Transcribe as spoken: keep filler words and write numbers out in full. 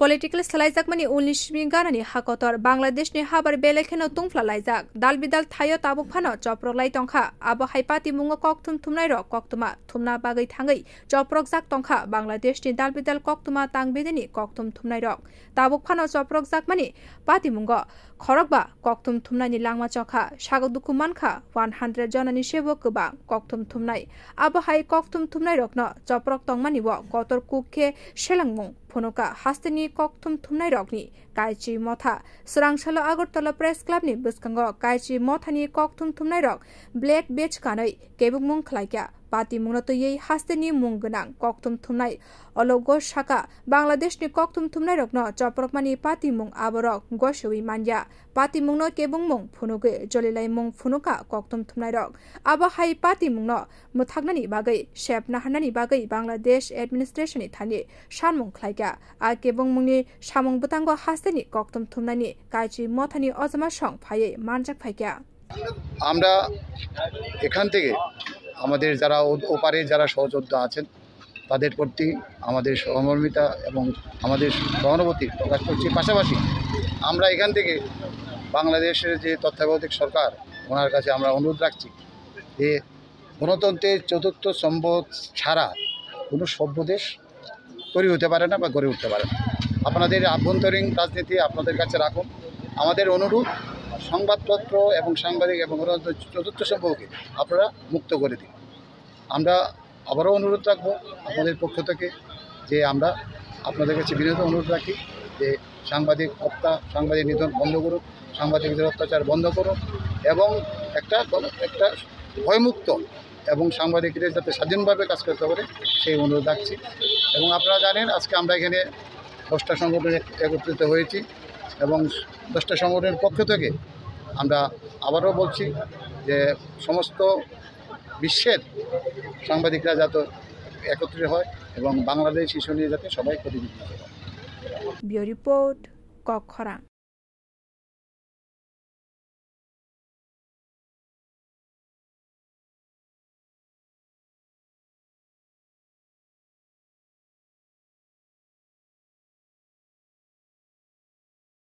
Political swlaijakmani ulni simi ganani ha kotor Bangladeshni habar belai kheno tungphla laijak. Dal bidal thaio tabuk phano choprok lai tongkha. Abo hai patimungo kokthum thumnairok koktwma thumna bagwi thangwi choprokjak tongkha Bangladeshni dal bidal koktwma tang bedeni kokthum thumnairok. Tabuk phano choprokjakmani patimungo khorokba kokthum thumnaini langma chokha. Sago dukhu mankha one hundred jonani sebo kwbang kokthum thumnai. Abo hai kokthum thumnairokno choprok tongmani o kotor kuk khe selengmung phunuka hasteni kokthum thumnairokni Kaichi Motha. Swrangsalo Agartala Press Clubni bwskango Kaichi Mothani kokthum thumnairok black badge kanwi kebengmung khlaikha. Patimungno twiwi hasteni mung gwnang kokthum thumnai Ologo saka, Bangladeshni kokthum thumnairokno choprokmani patimung aborok gosewi manya. Patimungno kebengmung phunugwi jolilaimung phunuka kokthum thumnairok. Abo hai patimungno mwthaknani bagwi sep naharnani bagwi Bangladesh administration ni thani sanmung khlaikha. A kebengmungni samung bwtango hasteni kokthum thumnani Kaichi Mothani ojama song phaiwi manjak phaikha. আমরা এখান থেকে আমাদের যারা ও- ওপারে যারা সহযোদ্ধা আছেন, তাদের প্রতি আমাদের সহমর্মিতা এবং আমাদের সহানুভূতি প্রকাশ করছি। পাশাপাশি আমরা এখান থেকে বাংলাদেশের যে তত্ত্বাবধায়ক সরকার, ওনার কাছে আমরা অনুরোধ রাখছি যে গণতন্ত্রের চতুর্থ স্তম্ভ ছাড়া কোনো সভ্য দেশ তৈরি হতে পারে না বা গড়ে উঠতে পারে না। আপনাদের আভ্যন্তরীণ রাজনীতি আপনাদের কাছে রাখুন। আমাদের অনুরোধ, সংবাদপত্র এবং সাংবাদিক এবং গণতন্ত্রের চতুর্থ স্তম্ভকে আপনারা মুক্ত করে দিন। আমরা আবারও অনুরোধ রাখবো আপনাদের পক্ষ থেকে যে আমরা আপনাদের কাছে বিনীত অনুরোধ রাখি যে সাংবাদিক হত্যা, সাংবাদিক নিধন বন্ধ করুন, সাংবাদিকদের অত্যাচার বন্ধ করুন এবং একটা গণ- একটা ভয়মুক্ত এবং সাংবাদিকরা যাতে স্বাধীনভাবে কাজ করতে পারে সেই অনুরোধ রাখছি। এবং আপনারা জানেন আজকে আমরা এখানে দশটা সংগঠন এক- একত্রিত হয়েছি এবং দশটা সংগঠনের পক্ষ থেকে আমরা আবারও বলছি যে সমস্ত বিশ্বের সাংবাদিকরা যাতে একত্রিত হয় এবং বাংলাদেশ ইস্যু নিয়ে যাতে সবাই প্রতিনিধিত্ব করে। Bureau Report, Kokkhorang.